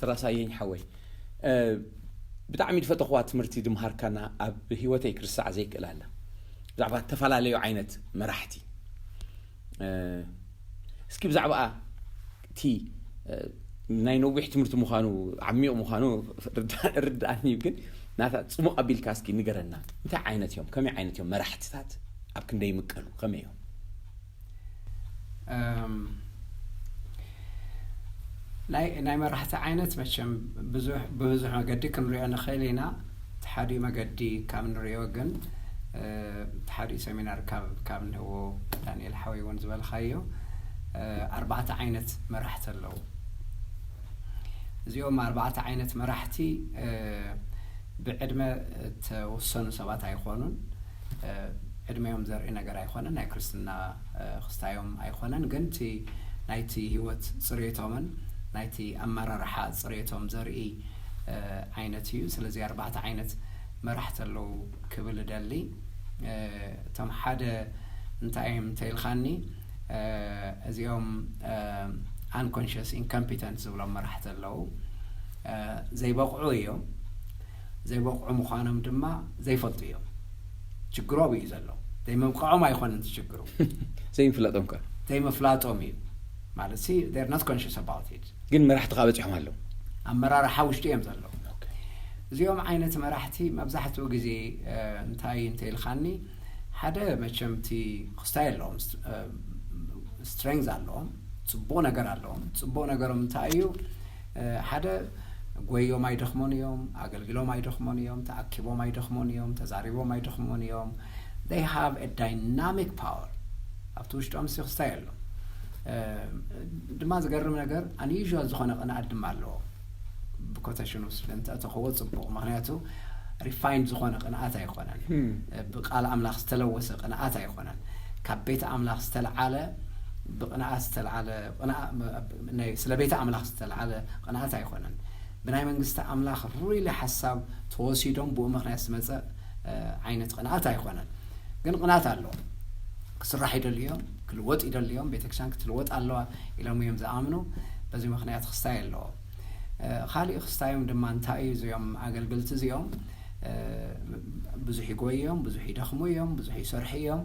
ተራሳየኝ ሓወይ፣ ብጣዕሚ ዝፈተኽዋ ትምህርቲ ድምሃርካና ኣብ ህይወተይ ክርስዓ ዘይክእል ኣላ። ብዛዕባ ዝተፈላለዩ ዓይነት መራሕቲ እስኪ ብዛዕባ እቲ ናይ ነዊሕ ትምህርቲ ምዃኑ፣ ዓሚቕ ምዃኑ ርዳእኒ እዩ። ግን ናታ ፅሙቕ ኣቢልካ እስኪ ንገረና። እንታይ ዓይነት እዮም፣ ከመይ ዓይነት እዮም መራሕትታት? ኣብ ክንደይ ይምቀሉ? ከመይ እዮም? ናይ መራሕቲ ዓይነት መቸም ብብዙሕ መገዲ ክንሪኦ ንኽእል ኢና። እቲ ሓዲኡ መገዲ ካብ ንሪኦ ግን፣ እቲ ሓዲኡ ሰሚናር ካብ ንህቦ፣ ዳንኤል ሓወይ እውን ዝበልካዮ ኣርባዕተ ዓይነት መራሕቲ ኣለዉ። እዚኦም ኣርባዕተ ዓይነት መራሕቲ ብዕድመ እተወሰኑ ሰባት ኣይኮኑን። ዕድመዮም ዘርኢ ነገር ኣይኮነን፣ ናይ ክርስትና ክስታዮም ኣይኮነን። ግን እቲ ናይቲ ህይወት ፅሬቶምን ናይቲ ኣመራርሓ ፅሬቶም ዘርኢ ዓይነት እዩ። ስለዚ ኣርባዕተ ዓይነት መራሕቲ ኣለዉ ክብል እደሊ። እቶም ሓደ እንታይ እዮም እንተኢልካኒ፣ እዚኦም unconscious incompetent ዝብሎም መራሕቲ ኣለዉ። ዘይበቕዑ እዮም። ዘይበቕዑ ምዃኖም ድማ ዘይፈልጡ እዮም። ችግሮም እዩ ዘሎ። ዘይምብቃዖም ኣይኮነን እቲ ችግሩ። ዘይምፍላጦም ከ? ዘይምፍላጦም እዩ። ማለት ሲ they're not conscious about it። ግን መራሕቲ ከኣ በጺሖም ኣለዉ። ኣመራርሓ ውሽጢ እዮም ዘለዉ። እዚኦም ዓይነት መራሕቲ መብዛሕትኡ ግዜ እንታይ እንተ ኢልካኒ፣ ሓደ መቸም እቲ ክስታይ ኣለዎም፣ strength ኣለዎም፣ ፅቡቕ ነገር ኣለዎም። ፅቡቕ ነገሮም እንታይ እዩ? ሓደ ጎዮም ኣይደኽሞን እዮም፣ ኣገልግሎም ኣይደኽሞን እዮም፣ ተኣኪቦም ኣይደኽሞን እዮም፣ ተዛሪቦም ኣይደኽሞን እዮም። They have a dynamic power። ኣብቲ ውሽጦም ሲ ክስታይ ኣሎ። ድማ ዝገርም ነገር unusual ዝኾነ ቅንኣት ድማ ኣለዎ። ብኮቴሽን ውስጥ እንተእተኸዎ ፅቡቕ፣ ምክንያቱ refined ዝኾነ ቅንኣት ኣይኮነን። ብቃል ኣምላኽ ዝተለወሰ ቅንኣት ኣይኮነን። ካብ ቤተ ኣምላኽ ዝተልዓለ፣ ብቅንኣት ዝተልዓለ፣ ስለ ቤተ ኣምላኽ ዝተልዓለ ቅንኣት ኣይኮነን። ብናይ መንግስቲ ኣምላኽ really ሓሳብ ተወሲዶም ብኡ ምክንያት ዝመፀ ዓይነት ቅንኣት ኣይኮነን። ግን ቅንኣት ኣለዎም። ክስራሕ ይደልዮም፣ ክልወጥ ይደልዮም፣ ቤተክርስትያን ክትልወጥ ኣለዋ ኢሎም እዮም ዝኣምኑ። በዚ ምክንያት ክስታይ ኣለዎም። ካሊእ ክስታዮም ድማ እንታይ እዩ? እዚኦም ኣገልግልቲ እዚኦም ብዙሕ ይጎዩ እዮም፣ ብዙሕ ይደኽሙ እዮም፣ ብዙሕ ይሰርሑ እዮም።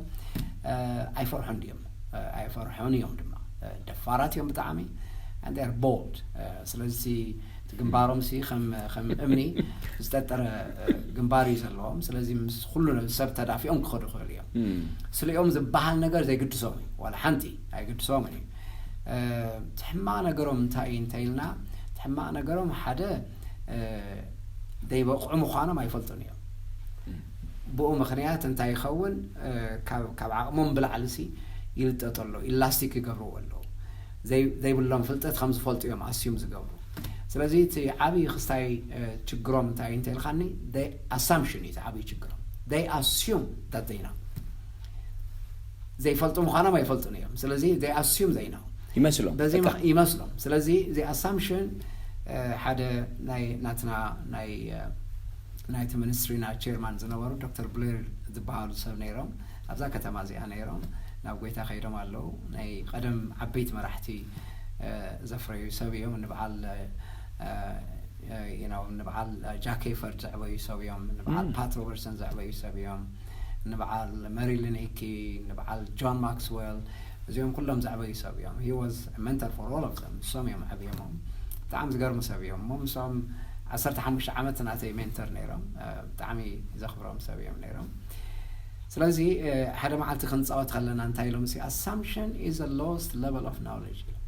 ኣይፈርሑን ድዮም? ኣይፈርሑን እዮም ድማ። ደፋራት እዮም ብጣዕሚ፣ and they're bold። ስለዚ እቲ ግንባሮም ሲ ከም እምኒ ዝጠጠረ ግንባር እዩ ዘለዎም። ስለዚ ምስ ኩሉ ሰብ ተዳፊኦም ክኸዱ ይኽእሉ እዮም። ስሊኦም ዝበሃል ነገር ዘይግድሶም እዩ፣ ዋላ ሓንቲ ኣይግድሶምን እዩ። እቲ ሕማቕ ነገሮም እንታይ እዩ እንተኢልና፣ እቲ ሕማቕ ነገሮም ሓደ ዘይበቕዑ ምዃኖም ኣይፈልጡን እዮም። ብኡ ምኽንያት እንታይ ይኸውን? ካብ ዓቕሞም ብላዕሊ ሲ ይልጠጥ ኣሎ፣ ኢላስቲክ ይገብርዎ ኣለዉ። ዘይብሎም ፍልጠት ከም ዝፈልጡ እዮም ኣስዩም ዝገብሩ። ስለዚ እቲ ዓብዪ ክስታይ ችግሮም እንታይ እዩ እንተኢልካኒ፣ assumption እዩ እቲ ዓብዪ ችግሮም። They assume that they know። ዘይፈልጡ ምዃኖም ኣይፈልጡን እዮም። ስለዚ they assume they know። ይመስሎም በዚ ይመስሎም። ስለዚ እዚ assumption ሓደ ናይ ናትና ናይ ናይቲ ሚኒስትሪና ቸርማን ዝነበሩ ዶክተር ብሌር ዝበሃሉ ሰብ ነይሮም። ኣብዛ ከተማ እዚኣ ነይሮም፣ ናብ ጎይታ ከይዶም ኣለዉ። ናይ ቀደም ዓበይቲ መራሕቲ ዘፍረዩ ሰብ እዮም። ንበዓል you know ንበዓል ጃክ ሄይፈርድ ዘዕበዩ ሰብ እዮም። ንበዓል ፓት ሮበርትሰን ዘዕበዩ ሰብ እዮም። ንበዓል መሪሊን ሂኪ፣ ንበዓል ጆን ማክስዌል፣ እዚኦም ኩሎም ዘዕበዩ ሰብ እዮም። He was mentor for all of them። እሶም እዮም ዓብዮሞም። ብጣዕሚ ዝገርሙ ሰብ እዮም እሞ፣ ምሶም ዓሰርተ ሓሙሽተ ዓመት ናተይ ሜንተር ነይሮም። ብጣዕሚ ዘኽብሮም ሰብ እዮም ነይሮም። ስለዚ ሓደ መዓልቲ ክንፃወት ከለና እንታይ ኢሎም ሲ፣ assumption is the lowest level of knowledge ኢሎም።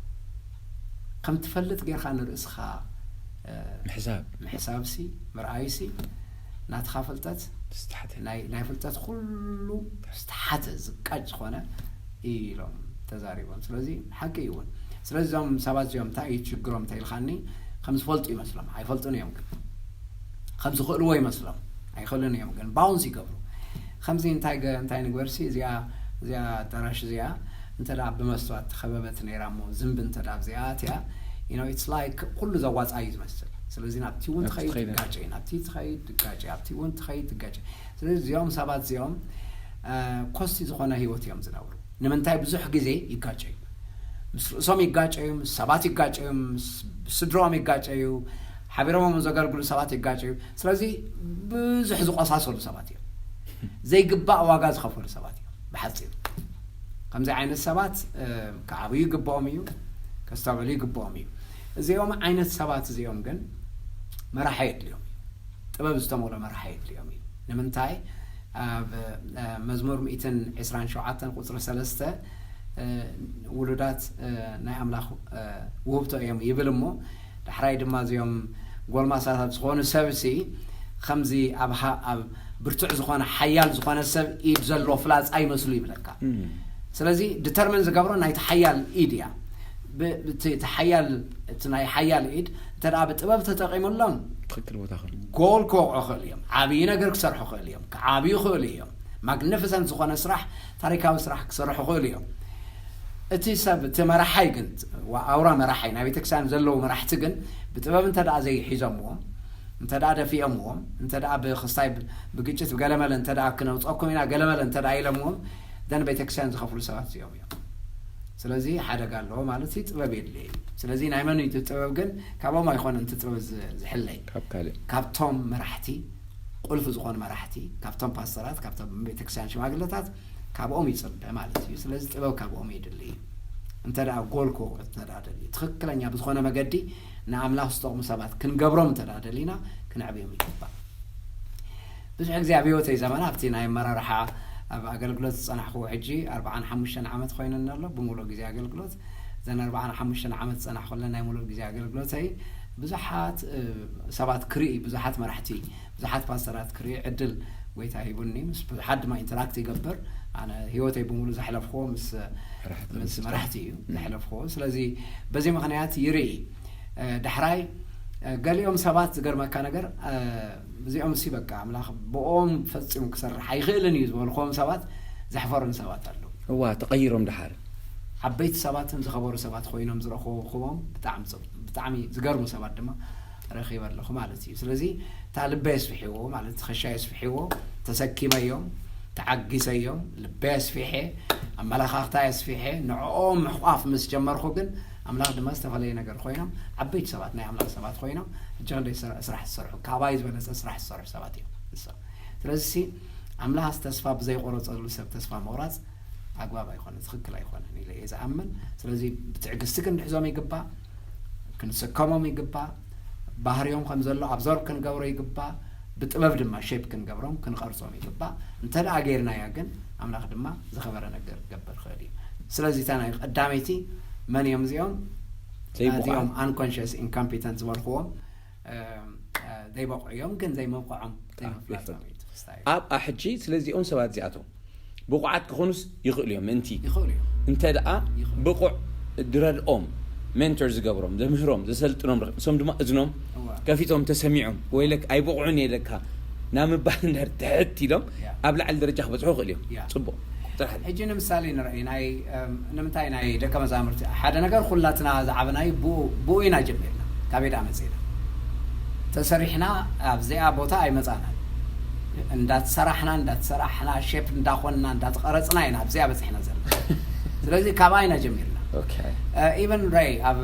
ከም ትፈልጥ ጌርካ ንርእስኻ ምሕሳብ ምሕሳብ ሲ፣ ምርኣይ ሲ፣ ናትኻ ፍልጠት ናይ ፍልጠት ኩሉ ዝተሓተ ዝቃጭ ዝኾነ ኢሎም ተዛሪቦም። ስለዚ ሓቂ እዩ እውን። ስለዚ እዞም ሰባት እዚኦም እንታይ እዩ ችግሮም እንተኢልካኒ፣ ከም ዝፈልጡ ይመስሎም። ኣይፈልጡን እዮም ግን ከም ዝኽእልዎ ይመስሎም። ኣይኽእሉን እዮም ግን bounce ይገብሩ። ከምዚ እንታይ እንታይ ንግበር ሲ፣ እዚኣ እዚኣ ኣዳራሽ እዚኣ እንተ ብመስትዋት ተኸበበት ነይራ እሞ ዝንቢ እንተ ኣብዚኣ ኣትያ፣ you know it's like ኩሉ ዘዋፃ እዩ ዝመስል። ስለዚ ናብቲ እውን ትኸይድ ትጋጨ፣ ናብቲ ትኸይድ ትጋጨ፣ ኣብቲ እውን ትኸይድ ትጋጨ። ስለዚ እዚኦም ሰባት እዚኦም ኮስቲ ዝኾነ ህይወት እዮም ዝነብሩ። ንምንታይ ብዙሕ ግዜ ይጋጨዩ? ምስ ርእሶም ይጋጨዩ፣ ምስ ሰባት ይጋጨዩ፣ ምስ ስድራኦም ይጋጨዩ፣ ሓቢሮም ዘገልግሉ ሰባት ይጋጨዩ። ስለዚ ብዙሕ ዝቆሳሰሉ ሰባት እዮም። ዘይግባእ ዋጋ ዝኸፈሉ ሰባት እዮም። ብሓፂሩ ከምዚ ዓይነት ሰባት ክዓብዩ ይግባኦም እዩ፣ ከስተውዕሉ ይግባኦም እዩ። እዚኦም ዓይነት ሰባት እዚኦም ግን መራሒ የድልዮም እዩ። ጥበብ ዝተመሎ መራሒ የድልዮም እዩ። ንምንታይ? ኣብ መዝሙር ሚእትን ዕስራን ሸውዓተን ቁፅሪ ሰለስተ ውሉዳት ናይ ኣምላኽ ውህብቶ እዮም ይብል እሞ፣ ዳሕራይ ድማ እዚኦም ጎልማሳታት ዝኾኑ ሰብሲ ከምዚ ኣብ ኣብ ብርቱዕ ዝኾነ ሓያል ዝኾነ ሰብ ኢድ ዘሎ ፍላፃ ይመስሉ ይብለካ። ስለዚ ዲተርሚን ዝገብሮ ናይቲ ሓያል ኢድ እያ። እቲ ሓያል እቲ ናይ ሓያል ኢድ እንተ ብጥበብ ተጠቂሙሎም ትክክል ቦታ ጎል ክወቅዑ ክእል እዮም። ዓብዪ ነገር ክሰርሑ ክእል እዮም። ክዓብዩ ክእሉ እዮም። ማግኒፊሰንት ዝኾነ ስራሕ፣ ታሪካዊ ስራሕ ክሰርሑ ክእሉ እዮም። እቲ ሰብ እቲ መራሓይ ግን፣ ኣውራ መራሓይ ናይ ቤተክርስትያን ዘለዉ መራሕቲ ግን ብጥበብ እንተ ዘይሒዞምዎም፣ እንተ ደፊኦምዎም፣ እንተ ብክስታይ ብግጭት ብገለመለ እንተ ክነውፀኩም ኢና ገለመለ እንተ ኢለምዎም፣ ደን ቤተክርስትያን ዝኸፍሉ ሰባት እዚኦም እዮም። ስለዚ ሓደጋ ኣለዎ ማለት ጥበብ የድልየ እዩ። ስለዚ ናይ መን እዩ ጥበብ ግን? ካብኦም ኣይኮነን እቲ ጥበብ ዝሕለይ፣ ካብ ካልእ ካብቶም መራሕቲ፣ ቁልፊ ዝኾኑ መራሕቲ፣ ካብቶም ፓስተራት፣ ካብቶም ቤተክርስትያን ሽማግለታት፣ ካብኦም ይፅበ ማለት እዩ። ስለዚ ጥበብ ካብኦም የድሊ እዩ። እንተ ጎል ክወቅዑ እንተ ደልዩ፣ ትኽክለኛ ብዝኾነ መገዲ ንኣምላኽ ዝጠቕሙ ሰባት ክንገብሮም እንተ ደሊና፣ ክነዕብዮም ይግባእ። ብዙሕ ግዜ ኣብ ህይወተይ ዘመን ኣብቲ ናይ ኣመራርሓ ኣብ ኣገልግሎት ዝፀናሕኩዎ ሕጂ ኣርባዓን ሓሙሽተን ዓመት ኮይኑኒ ኣሎ። ብምሉእ ግዜ ኣገልግሎት፣ እዘን ኣርባዓን ሓሙሽተን ዓመት ዝፀናሕኩለን ናይ ምሉእ ግዜ ኣገልግሎተይ ብዙሓት ሰባት ክርኢ፣ ብዙሓት መራሕቲ፣ ብዙሓት ፓስተራት ክርኢ ዕድል ጎይታ ሂቡኒ። ምስ ብዙሓት ድማ ኢንተራክት ይገብር። ኣነ ህይወተይ ብምሉእ ዘሕለፍኩዎ ምስ መራሕቲ እዩ ዘሕለፍኩዎ። ስለዚ በዚ ምኽንያት ይርኢ። ዳሕራይ ገሊኦም ሰባት ዝገርመካ ነገር፣ እዚኦም ሲ በቃ ኣምላኽ ብኦም ፈጺሙ ክሰርሕ ኣይኽእልን እዩ ዝበልክዎም ሰባት ዘሕፈሩን ሰባት ኣለዉ። እዋ ተቐይሮም ድሓር ዓበይቲ ሰባትን ዝኸበሩ ሰባት ኮይኖም ዝረኽቦም ብጣዕሚ ብጣዕሚ ዝገርሙ ሰባት ድማ ረኺበ ኣለኹ ማለት እዩ። ስለዚ እታ ልበይ ኣስፍሕዎ ማለት ኸሻይ ኣስፍሕዎ፣ ተሰኪመዮም፣ ተዓጊሰዮም፣ ልበይ ኣስፊሐ፣ ኣመላኻኽታይ ኣስፊሐ፣ ንዕኦም ምሕቋፍ ምስ ጀመርኩ ግን ኣምላኽ ድማ ዝተፈለየ ነገር ኮይኖም ዓበይቲ ሰባት ናይ ኣምላኽ ሰባት ኮይኖም ሕጂ ክንደይ ስራሕ ዝሰርሑ፣ ካባይ ዝበለፀ ስራሕ ዝሰርሑ ሰባት እዮም ንሶም። ስለዚ ኣምላኽ ተስፋ ብዘይቆረፀሉ ሰብ ተስፋ ምቑራፅ ኣግባብ ኣይኮነ፣ ትኽክል ኣይኮነን ኢለ እየ ዝኣምን። ስለዚ ብትዕግስቲ ክንድሕዞም ይግባእ፣ ክንስከሞም ይግባእ። ባህርዮም ከም ዘሎ ኣብዞርብ ክንገብሮ ይግባእ። ብጥበብ ድማ ሼፕ ክንገብሮም ክንቐርፆም ይግባእ። እንተ ደኣ ገይርናያ ግን ኣምላኽ ድማ ዝኸበረ ነገር ክገብር ይኽእል እዩ። ስለዚ እታ ናይ ቀዳመይቲ መን እዮም እዚኦም? ዘይብቑዓት። እዚኦም ኣንኮንሽስ ኢንኮምፒተንት ዝበልክዎም ዘይበቑዑ እዮም፣ ግን ዘይመብቕዖም ዘይምፍላጦም እዩ እቲ ክስታይ። ኣብኣ ሕጂ ስለዚኦም ሰባት እዚኣቶም ብቑዓት ክኾኑስ ይኽእሉ እዮም ምእንቲ ይኽእሉ እዮም። እንተ ደኣ ይኽእሉ። ብቑዕ ድረድኦም ሜንቶር ዝገብሮም ዘምህሮም ዘሰልጥኖም ረኺ- ንሶም ድማ እዝኖም እዋ። ከፊቶም ተሰሚዖም ወይለክ ኣይብቑዑን እየ ኢለካ ናብ ምባል እንድሕር ትሕት ኢሎም ያ። ኣብ ላዕሊ ደረጃ ክበፅሑ ይኽእሉ እዮም። ያ። ፅቡቕ። ጥራሕ ሕጂ ንምሳሌ ንርኣይ ናይ እም፣ ንምንታይ ናይ ደቀ መዛሙርቲ ሓደ ነገር ኩላትና ዝዓበናይ ብኡ ብኡ ኢና ጀሚርና። ካበይ ደኣ መፂና ተሰሪሕና ኣብዚኣ ቦታ ኣይመፃናን። እንዳተሰራሕና እንዳተሰራሕና ሼፕ እንዳኾንና እንዳተቐረፅና ኢና ኣብዚኣ በፂሕና ዘለና። ስለዚ ካብኣ ኢና ጀሚርና። ኦኬ። ኢቨን ራይ ኣብ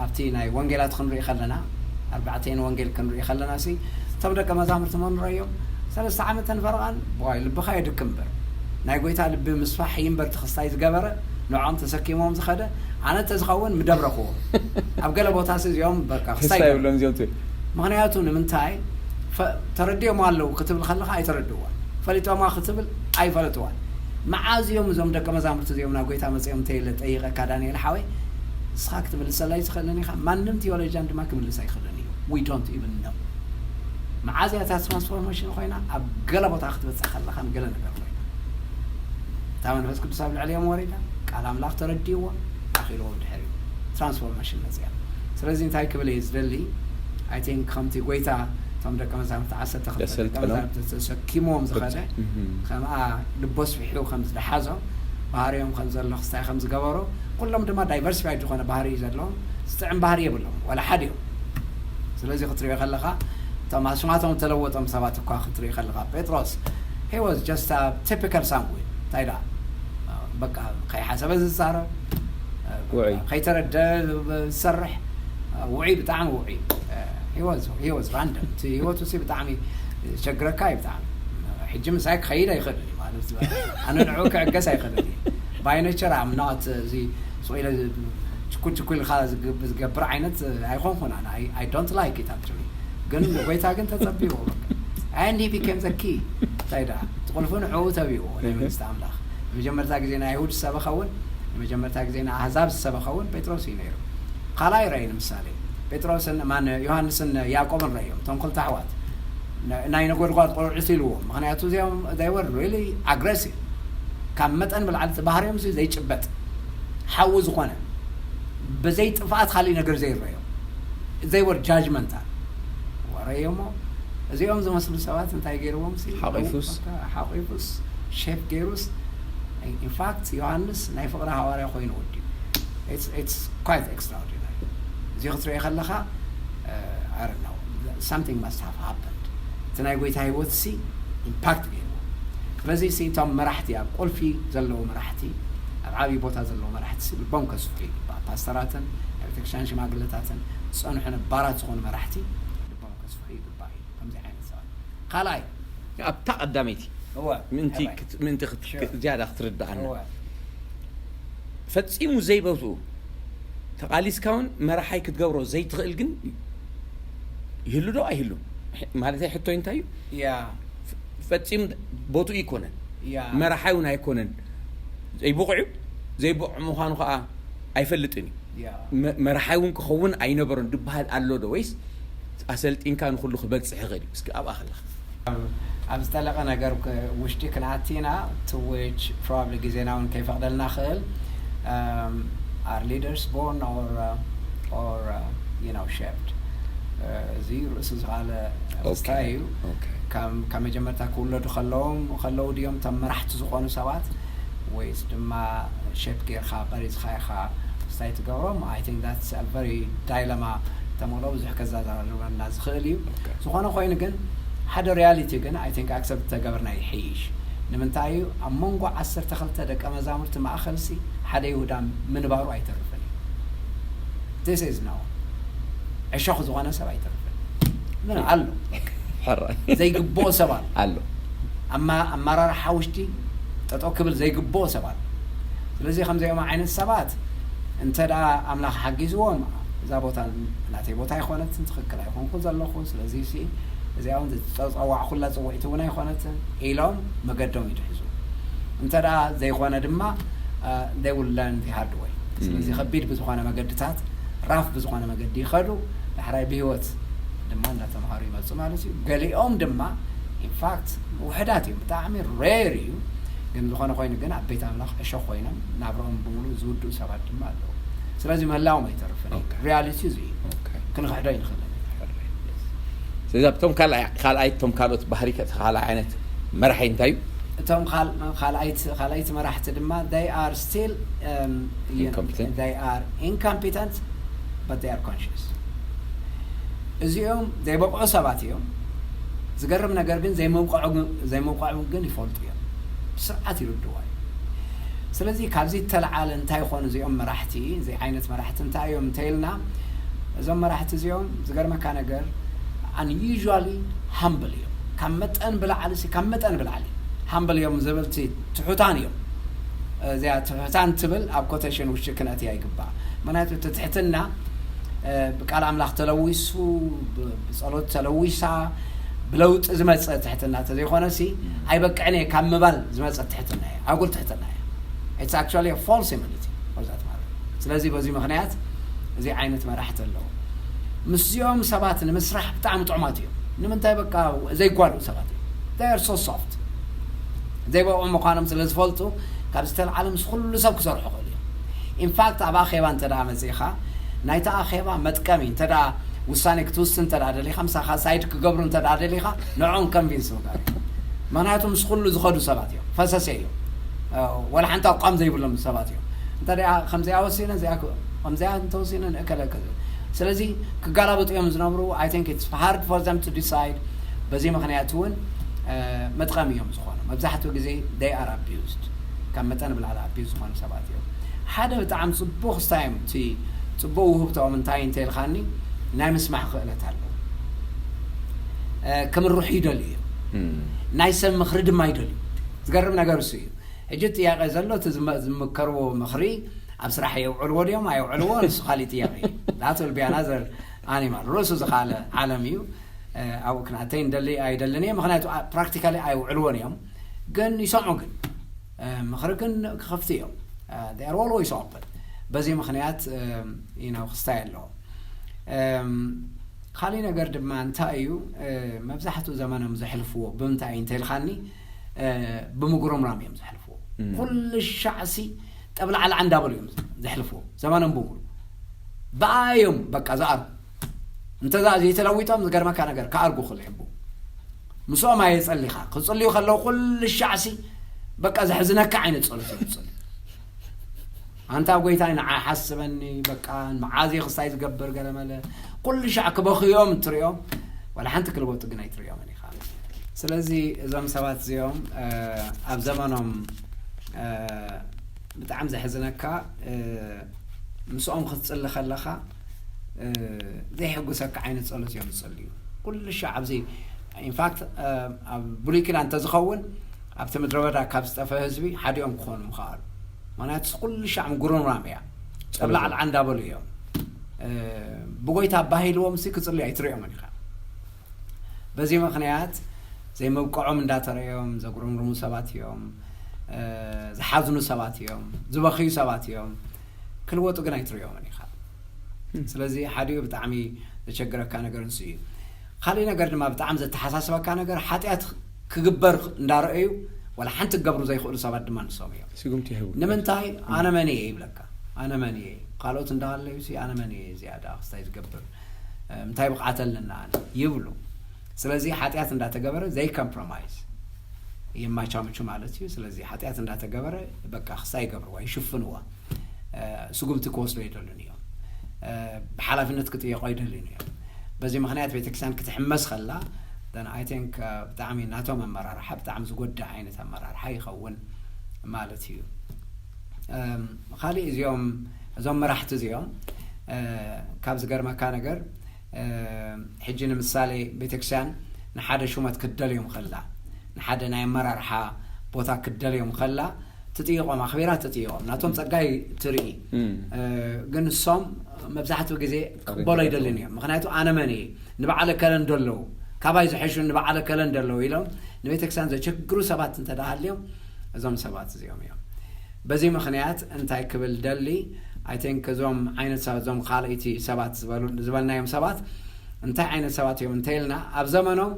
ኣብቲ ናይ ወንጌላት ክንርኢ ከለና ኣርባዕተን ወንጌል ክንርኢ ከለና ሲ እቶም ደቀ መዛሙርቲ መን ንረዮም ሰለስተ ዓመተን ፈረቓን ብዋይ ልብኻ የድክም እምበር ናይ ጎይታ ልቢ ምስፋሕ እዩ እምበር ትኽስታይ ዝገበረ ንዖም ተሰኪሞም ዝኸደ ኣነ ተዝኸውን ምደብረኽዎ ኣብ ገለ ቦታ ሲ እዚኦም በቃ ክስታይ ተስፋ ይገብሩ። የብሎም እዚኦም ትብል ምኽንያቱ ንምንታይ ፈ- ተረዲኦም ኣለዉ ክትብል ከለኻ ኣይተረድእዋ ፈሊጦማ ክትብል ኣይፈለጥዋን መዓዝ እዮም እዞም ደቀ መዛሙርቲ እዚኦም ናብ ጎይታ መፅኦም እንተኢለ ጠይቐካ ዳንኤል ሓወይ ንስኻ ክትምልሰለይ ትኽእልን ኢኻ ማንም ቲዮሎጂያን ድማ ክምልስ ኣይኽእልን እዩ we don't even know መዓዝ እያ እታ ትራንስፎርሜሽን ኮይና ኣብ ገለ ቦታ ክትበፅሕ ከለኻን ገለ ነገር ኮይና እታ መንፈስ ቅዱስ ኣብ ልዕሊኦም ወሪዳ ቃል ኣምላኽ ተረዲእዎም ኣኺልዎም ድሕር እዩ ትራንስፎርሜሽን መፅያ ስለዚ እንታይ ክብል እየ ዝደሊ I think ከምቲ ጎይታ እቶም ደቀ መዛሙርቲ ዓሰርተ ክልተ ደቀ የሰልጠኖም። መዛሙርቲ ተሰኪምዎም ዝኸደ እህ። ከምኣ ልቦ ስፊሑ ከም ዝደሓዞ ባህሪኦም ከም ዘሎ ክስታይ ከም ዝገበሮ ኩሎም ድማ ዳይቨርሲፋይድ ዝኾነ ባህሪ እዩ ዘለዎም ዝጥዕም ባህሪ የብሎም ዋላ ሓደ እዮም ስለዚ ክትሪኦ ከለኻ እቶም ኣስማቶም ተለወጦም ሰባት እኳ ክትሪኦ ከለኻ ጴጥሮስ he was just a typical ሳምዌል እንታይ ደኣ በቃ ከይሓሰበ ዝዛረብ ውዑይ። ከይተረደ ዝሰርሕ ውዑይ፣ ብጣዕሚ ውዑይ። He was random። እቲ ህይወቱ ሲ ብጣዕሚ ሸግረካ እዩ። ብጣዕሚ ሕጂ ምሳይ ክኸይድ ኣይኽእልን እዩ ማለት፣ ኣነ ንዑ ክዕገስ ኣይኽእልን እዩ። By nature I'm not እዚ ስቕ ኢለ ችኩል ችኩል ኢልካ ዝገብር ዓይነት ኣይኮንኩን ኣነ። I don't like it actually። ግን ጎይታ ግን ተጸቢዎ። And he became the key። እንታይ ደኣ እቲ ቁልፊ ንዕኡ ተቢዎ ናይ መንግስቲ ኣምላኽ። ንመጀመርታ ግዜ ንኣይሁድ ዝሰበኸ እውን፣ ንመጀመርታ ግዜ ንኣህዛብ ዝሰበኸ እውን ጴጥሮስ እዩ ነይሩ። ካልኣይ ረእይ ንምሳሌ ጴጥሮስን ማን ዮሃንስን ያዕቆብን ረእዮም፣ እቶም ክልተ ኣሕዋት ናይ ነጎድጓድ ቆልዑት ኢልዎም። ምክንያቱ እዚኦም they were really aggressive። ካብ መጠን ብላዕሊ እቲ ባህርዮም ዘይጭበጥ ሓዊ ዝኾነ ብዘይ ጥፍኣት ካሊእ ነገር ዘይረዮም they were judgmental። ወረዮሞ እዚኦም ዝመስሉ ሰባት እንታይ ገይርዎም ሲ ሓቂፉስ። ሓቂፉስ ሼፕ ገይሩስ። In fact ዮሃንስ ናይ ፍቕሪ ሃዋርያ ኮይኑ ወዲኡ። It's quite extraordinary። እዚ ክትሪኦ ከለኻ I don't know, something must have happened። እቲ ናይ ጎይታ ህይወት ሲ ኢምፓክት ገይርዎ። ስለዚ ሲ እቶም መራሕቲ ኣብ ቁልፊ ዘለዉ መራሕቲ ኣብ ዓብዪ ቦታ ዘለዉ መራሕቲ ሲ ልቦም ከስፍሑ ይግባእ። ፓስተራትን ናይ ቤተክርስትያን ሽማግለታትን ዝፀንሑ ነባራት ዝኾኑ መራሕቲ ልቦም ከስፍሑ ይግባእ እዩ። ከምዚ ዓይነት ሰባት ካልኣይ ኣብታ ቀዳመይቲ እወ ምንቲ ሕራይ። ክት- ምንቲ ክት- Sure። ዝያዳ ክትርድኣና እወ ፈጺሙ ዘይቦትኡ ተቓሊስካ እውን መራሓይ ክትገብሮ ዘይትኽእል ግን ይህሉ ዶ ኣይህሉ ማለት ሕቶይ እንታይ እዩ? ያ ፈጺሙ ቦትኡ ኣይኮነን ያ መራሓይ እውን ኣይኮነን ዘይብቑዕ እዩ ዘይብቑዕ ምዃኑ ከዓ ኣይፈልጥን እዩ ያ መ- መራሓይ እውን ክኸውን ኣይነበሮን ዝበሃል ኣሎ ዶ ወይስ ኣሰልጢንካ ንኩሉ ክበፅሕ ይኽእል እዩ እስኪ ኣብኣ ከለኻ ኣብ ዝጠለቐ ነገር ውሽጢ ክንኣቲና to which probably ግዜና እውን ከይፈቕደልና ክእል are leaders born or uh, or uh, you know shaped እዚ ርእሱ ዝኻለ ክስታይ እዩ። ካብ መጀመርታ ክውለዱ ከለዎም ከለዉ ድዮም እቶም መራሕቲ ዝኾኑ ሰባት ወይስ ድማ ሼፕ ጌርካ ቀሪፅካ ኢኻ ስታይ ትገብሮም? I think that's very dilemma ተመሎ ብዙሕ ከዛዛርበና ዝኽእል እዩ። ዝኾነ ኮይኑ ግን ሓደ ሪያሊቲ ግን I think ኣክሰፕት ተገብርና ይሕይሽ። ንምንታይ እዩ ኣብ መንጎ ዓሰርተ ክልተ ደቀ መዛሙርቲ ማእኸል ሲ ሓደ ይሁዳ ምንባሩ ኣይተርፍን እዩ። This is no ዕሾኽ ዝኾነ ሰብ ኣይተርፍን። ምን ኣሎ ሕራይ ዘይግብኦ ሰብ ኣሎ ኣሎ ኣመራርሓ ውሽጢ ጠጠው ክብል ዘይግብኦ ሰብ ኣሎ። ስለዚ ከምዚኦም ዓይነት ሰባት እንተ ደኣ ኣምላኽ ሓጊዝዎም እዛ ቦታ ናተይ ቦታ ኣይኮነትን ትኽክል ኣይኮንኩ ዘለኹ ስለዚ ሲ እዚኣ እውን ዝተፀዋዕኩላ ፅውዒት እውን ኣይኮነትን ኢሎም መገዶም ይድሕዙ። እንተ ደኣ ዘይኮነ ድማ they will learn the hard way። ስለዚ ከቢድ ብዝኾነ መገድታት ራፍ ብዝኾነ መገዲ ይኸዱ ዳሕራይ ብህይወት ድማ እንዳተምሃሩ ይመፁ ማለት እዩ። ገሊኦም ድማ ኢንፋክት ውሕዳት እዮም ብጣዕሚ ሬር እዩ። ግን ዝኾነ ኮይኑ ግን ኣብ ቤት ኣምላኽ ዕሾኽ ኮይኖም ናብረኦም ብምሉእ ዝውድኡ ሰባት ድማ ኣለዉ። ስለዚ ምህላዎም ኣይተርፍን እዩ። ሪያሊቲ እዚ እዩ። ክንኽሕዶ ኣይንኽእልን። ስለዚ ኣብቶም ካልኣይ ካልኣይ እቶም ካልኦት ባህሪ ካልኣይ ዓይነት መራሒ እንታይ እዩ? እቶም ካልኣይቲ ካልኣይቲ መራሕቲ ድማ they are still Incompetent. They are incompetent but they are conscious። እዚኦም ዘይበቕዑ ሰባት እዮም። ዝገርም ነገር ግን ዘይመብቅዖም ግን ይፈልጡ እዮም። ብስርዓት ይርድዋ እዩ። ስለዚ ካብዚ እተለዓለ እንታይ ይኾኑ እዚኦም መራሕቲ እዚ ዓይነት መራሕቲ እንታይ እዮም እንተኢልና እዞም መራሕቲ እዚኦም ዝገርመካ ነገር unusually humble እዮም። ካብ መጠን ብላዕሊ ካብ መጠን ብላዕሊ humble እዮም ዝብል ትሑታን እዮም። እዚኣ ትሑታን ትብል ኣብ ኮቴሽን ውሽጢ ክነእትያ ይግባእ። ምክንያቱ እቲ ትሕትና ብቃል ኣምላኽ ተለዊሱ ብፀሎት ተለዊሳ ብለውጢ ዝመፀ ትሕትና ተዘይኮነ ሲ ኣይበቅዕን እየ ካብ ምባል ዝመፀ ትሕትና እየ። ኣጉል ትሕትና እየ። It's actually false humility። ስለዚ በዚ ምክንያት እዚ ዓይነት መራሕቲ ኣለዉ። ምስዚኦም ሰባት ንምስራሕ ብጣዕሚ ጥዑማት እዮም። ንምንታይ በቃ ዘይጓድኡ ሰባት እዮም። They are so soft። ዘይበቑ ምዃኖም ስለ ዝፈልጡ ካብ ዝተለዓለ ምስ ኩሉ ሰብ ክሰርሑ ክእሉ እዮም። ኢንፋክት ኣብ ኣኼባ እንተ ደኣ መጺእኻ ናይቲ ኣኼባ መጥቀሚ እንተ ደኣ ውሳኔ ክትውስን እንተ ደኣ ደሊኻ ምሳኻ ሳይድ ክገብሩ እንተ ደኣ ደሊኻ ንዕኦም ኮንቪንስ ምግባር እዩ። ምክንያቱ ምስ ኩሉ ዝኸዱ ሰባት እዮም። ፈሰሰ እዮም። ወላ ሓንቲ ኣቋም ዘይብሎም ሰባት እዮም። እንተ ደኣ ከምዚኣ ወሲነ እዚኣ ከምዚኣ እንተወሲነ ንእከለ ከ ስለዚ ክጋላበጡ እዮም ዝነብሩ። I think it's hard for them to decide። በዚ ምክንያት እውን መጥቀሚ እዮም ዝኾኑ። መብዛሕትኡ ግዜ they are abused። ካብ መጠን ብላዕሊ ኣቢዩዝ ዝኾኑ ሰባት እዮም። ሓደ ብጣዕሚ ጽቡቕ ክስታይ እዮም። እቲ ጽቡቕ ውህብታኦም እንታይ እንተ ኢልካኒ፣ ናይ ምስማዕ ክእለት ኣለዎ። እ፣ ክምርሑ ይደልዩ እዮም። ናይ ሰብ ምኽሪ ድማ ይደልዩ። ዝገርም ነገር እሱ እዩ። ሕጂ ጥያቄ ዘሎ፣ እቲ ዝመ-፣ ዝምከርዎ ምኽሪ ኣብ ስራሕ የውዕልዎ ድዮም ኣየውዕልዎ፣ ንሱ ካሊእ ጥያቄ እዩ። That will be another animal። ርእሱ ዝኻለ ዓለም እዩ። እ፣ ኣብኡ ክናተይ እንደሊ ኣይደልን እየ፣ ምኽንያቱ ፕራክቲካሊ ኣይውዕልዎን እዮም። ግን ይሰምዑ፣ ግን እ፣ ምኽሪ ግን ክኸፍቱ እዮም። እ፣ they are always open። በዚ ምኽንያት፣ እ፣ you know፣ ክስታይ ኣለዎ። እም፣ ካሊእ ነገር ድማ እንታይ እዩ፣ እ፣ መብዛሕትኡ ዘመኖም ዘሕልፍዎ ብምንታይ እዩ እንተኢልካኒ፣ እ፣ ብምጉርምራም እዮም ዘሕልፍዎ። ኩሉ ሻዕሲ ጠብላዕላዕ እንዳበሉ እዮም ዘሕልፍዎ ዘመኖም ብምሉ። ብኣዮም በቃ ዝኣርጉ። እንተዛ ዘይተለዊጦም ዝገርመካ ነገር ክኣርጉ ክልዕቡ። ምስኦም ኣየጸሊኻ። ክጽልዩ ከለዉ ኩሉ ሻዕሲ በቃ ዘሕዝነካ ዓይነት ጸሎት እዮም ዝጸልዩ። ኣንታ ጎይታይ ንዓይ ሓስበኒ፣ በቃ መዓዝ እየ ክስታይ ዝገብር ገለ መለ። ኩሉ ሻዕ ክበኽዮም ትሪኦም፣ ዋላ ሓንቲ ክልወጡ ግን ኣይትሪኦምን ኢኻ። ስለዚ እዞም ሰባት እዚኦም፣ እ፣ ኣብ ዘመኖም፣ እ፣ ብጣዕሚ ዘሕዝነካ፣ እ፣ ምስኦም ክትጽሊ ከለኻ፣ እ፣ ዘይሕጉሰካ ዓይነት ጸሎት እዮም ዝጸልዩ። ኩሉ ሻዕ ኣብዚ፣ ኢንፋክት፣ እ፣ ኣብ ብሉይ ኪዳን እንተዝኸውን ኣብቲ ምድረ በዳ ካብ ዝጠፈ ህዝቢ ሓዲኦም ክኾኑ ምኽኣሉ። ምኽንያቱ ኩሉ ሻዕ ምጉርምራም እያ። ጠብላዕላዕ እንዳበሉ እዮም። እ፣ ብጎይታ ኣባሂልዎም ሲ ክጽልዩ ኣይትሪኦምን ኢኻ። በዚ ምኽንያት ዘይምብቅዖም እንዳተረኦም ዘጉረምርሙ ሰባት እዮም። እ፣ ዝሓዝኑ ሰባት እዮም። ዝበኽዩ ሰባት እዮም። ክልወጡ ግን ኣይትሪኦምን ኢኻ። ስለዚ ሓዲኡ ብጣዕሚ ዘቸግረካ ነገር ንሱ እዩ። ካሊእ ነገር ድማ ብጣዕሚ ዘተሓሳስበካ ነገር ሓጢኣት ክግበር እንዳረኣዩ ዋላ ሓንቲ ክገብሩ ዘይኽእሉ ሰባት ድማ ንሶም እዮም። ስጉምቲ ይህቡ። ንምንታይ? ኣነ መን እየ ይብለካ። ኣነ መን እየ? ካልኦት እንዳሃለዩ ሲ ኣነ መን እየ እዚኣ ደኣ ክስታይ ዝገብር? እ፣ እንታይ ብቕዓት ኣለና ኣነ? ይብሉ። ስለዚ ሓጢኣት እንዳተገበረ ዘይኮምፕሮማይዝ የማቻምቹ ማለት እዩ። ስለዚ ሓጢኣት እንዳተገበረ በቃ ክስታይ ይገብርዋ፣ ይሽፍንዋ። እ፣ ስጉምቲ ክወስዱ ኣይደሉን እዮም። እ፣ ብሓላፍነት ክጥየቑ ኣይደልዩን እዮም። በዚ ምኽንያት ቤተክርስትያን ክትሕመስ ከላ፣ then I think፣ እ፣ ብጣዕሚ ናቶም ኣመራርሓ ብጣዕሚ ዝጎድእ ዓይነት ኣመራርሓ ይኸውን ማለት እዩ። እም፣ ካሊእ እዚኦም፣ እዞም መራሕቲ እዚኦም፣ እ፣ ካብ ዝገርመካ ነገር፣ እ፣ ሕጂ ንምሳሌ ቤተክርስትያን ንሓደ ሹመት ክትደልዮም ከላ፣ ንሓደ ናይ ኣመራርሓ ቦታ ክትደልዮም ከላ፣ ትጥይቖም፣ ኣኽቢራ ትጥይቖም። ናቶም ጸጋይ ትርኢ። እ፣ ግን ንሶም መብዛሕትኡ ግዜ ክቕበሎ ኣይደልን እዮም። ምኽንያቱ ኣነ መን እየ? ንበዓል እከለ እንዶ ኣለዉ፣ ካባይ ዝሐሹ ንበዓል እከለ እንዶ ኣለዉ ኢሎም ንቤተክርስትያን ዘቸግሩ ሰባት እንተ ደኣ ሃልዮም፣ እዞም ሰባት እዚኦም እዮም። በዚ ምኽንያት እንታይ ክብል ደሊ፣ I think እዞም ዓይነት ሰባት፣ እዞም ካልኣይቲ ሰባት ዝበሉ-፣ ዝበልናዮም ሰባት እንታይ ዓይነት ሰባት እዮም እንተ ኢልና፣ ኣብ ዘመኖም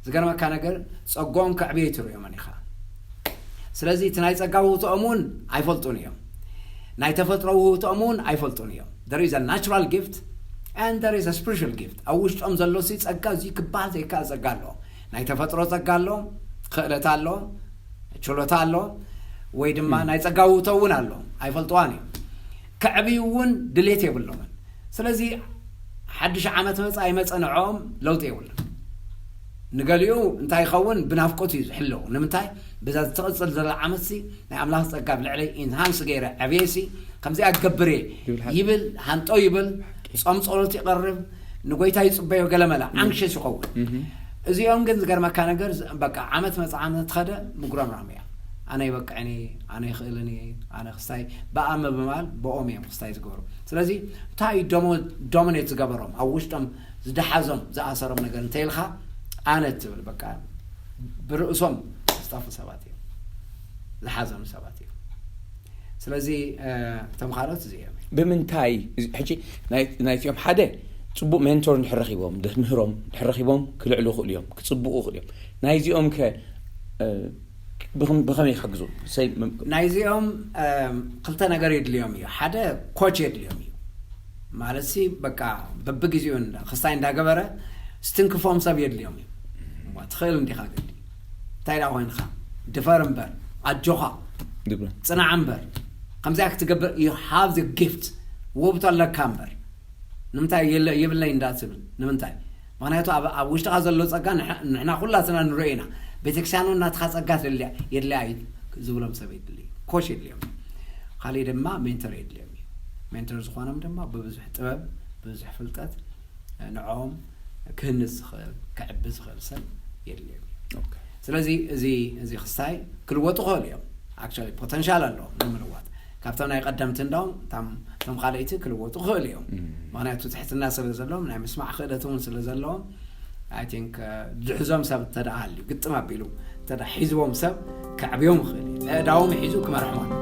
ዝገርመካ ነገር ጸግኦም ከዕብዩ ኣይትርእዮምን ኢኻ። ስለዚ እቲ ናይ ጸጋ ውህብቶኦም እውን ኣይፈልጡን እዮም። ናይ ተፈጥሮ ውህብቶኦም እውን ኣይፈልጡን እዮም። There is a natural gift and there is a spiritual gift። ኣብ ውሽጦም ዘሎ ሲ ጸጋ እዚ ክበሃል ዘይከኣል ጸጋ ኣለዎም። ናይ ተፈጥሮ ጸጋ ኣለዎም፣ ክእለት ኣለዎም፣ ችሎታ ኣለዎም፣ ወይ ድማ ናይ ጸጋ ውህብቶ እውን ኣለዎም። ኣይፈልጥዋን እዮም። ከዕብዩ እውን ድሌት የብሎምን። ስለዚ ሓድሽ ዓመት መጻ ኣይመጸ ንዕኦም ለውጢ የብሉን። ንገሊኡ እንታይ ይኸውን ብናፍቆት እዩ ዝሕለው። ንምንታይ? በዛ ትቕጽል ዘላ ዓመትሲ ናይ ኣምላኽ ጸጋ ኣብ ልዕለይ ኢንሃንስ ገይረ ዕብየሲ ከምዚኣ ክገብር እየ ይብል፣ ይብል፣ ሃንጦ ይብል፣ ጾም ጸሎት ይቐርብ፣ ንጎይታ ይጽበዮ ገለመለ፣ ኣንክሸስ ይኸውን። እዚኦም ግን ዝገርመካ ነገር ዝ-፣ በቃ ዓመት መጻ ዓመት ከደ ምጉረምራም እያ። ኣነ ይበቅዕን እየ፣ ኣነ ይኽእልን እየ፣ ኣነ ክስታይ ብኣ ምብማል ብኦም እዮም ክስታይ ዝገብሩ። ስለዚ እንታይ እዩ ዶሞ-፣ ዶሚኔት ዝገበሮም? ኣብ ውሽጦም ዝደሓዞም፣ ዝኣሰሮም ነገር እንተ ኢልካ ኣነ ትብል በቃ ብርእሶም ዝጠፉ ሰባት እዮም። ዝሓዘኑ ሰባት እዮም። ስለዚ፣ እ፣ እቶም ካልኦት እዚኦም እዮም። ብምንታይ? እዚ ሕጂ ናይ-፣ ናይቲኦም ሓደ ጽቡቕ ሜንቶር እንድሕር ረኺቦም፣ ድሕር ምህሮም እንድሕር ረኺቦም ክልዕሉ ይኽእሉ እዮም፣ ክጽብቑ ይኽእሉ እዮም። ናይዚኦም ከ፣ እ፣ ብኸም-፣ ብኸመይ ይሕግዙ? ሰይ-፣ ም-፣ ናይዚኦም፣ እም፣ ክልተ ነገር የድልዮም እዩ። ሓደ ኮች የድልዮም እዩ። ማለት ሲ በቃ በብግዜኡ እንዳ-፣ ክስታይ እንዳገበረ ስትንክፎም ሰብ የድልዮም እዩ። እዋ፣ ትኽእል እንዲኻ ግዲ። እንታይ ደኣ ኮይንካ? ድፈር እምበር፣ ኣጆኻ፣ ድብረ። ጽናዕ እምበር። ከምዚኣ ክትገብር፣ you have the gift። ውህብቶ ኣለካ እምበር። ንምንታይ የለ-፣ የብለይ እንዳትብል? ንምንታይ? ምኽንያቱ ኣብ፣ ኣብ ውሽጥኻ ዘሎ ጸጋ ንሕ-፣ ንሕና ኩላትና ንርእዮ ኢና። ቤተክርስትያን እውን ናትኻ ጸጋ ትደልያ፣ የድልያ እዩ ዝብሎም ሰብ የድሊ። ኮች የድልዮም። ካልእ ድማ ሜንተር የድልዮም እዩ። ሜንተር ዝኾኖም ድማ ብብዙሕ ጥበብ፣ ብብዙሕ ፍልጠት ንዕኦም ክህንጽ ዝኽእል፣ ክዕቢ ዝኽእል ሰብ የድልዮም እዩ። ስለዚ እዚ እዚ ክስታይ ክልወጡ ክኽእሉ እዮም። ኣክቹዋሊ ፖተንሻል ኣለዎም ንምልዋጥ። ካብቶም ናይ ቀደምቲ እንዳውም እቶም ካልኣይቲ ክልወጡ ክኽእሉ እዮም። ምክንያቱ ትሕትና ስለ ዘለዎም፣ ናይ ምስማዕ ክእለት እውን ስለ ዘለዎም፣ ኣይ ቲንክ ዝሕዞም ሰብ እንተደኣ ሃልዩ፣ ግጥም ኣቢሉ እንተደኣ ሒዝዎም ሰብ ከዕብዮም ይኽእል እዩ። ኣእዳዎም ሒዙ ክመርሖም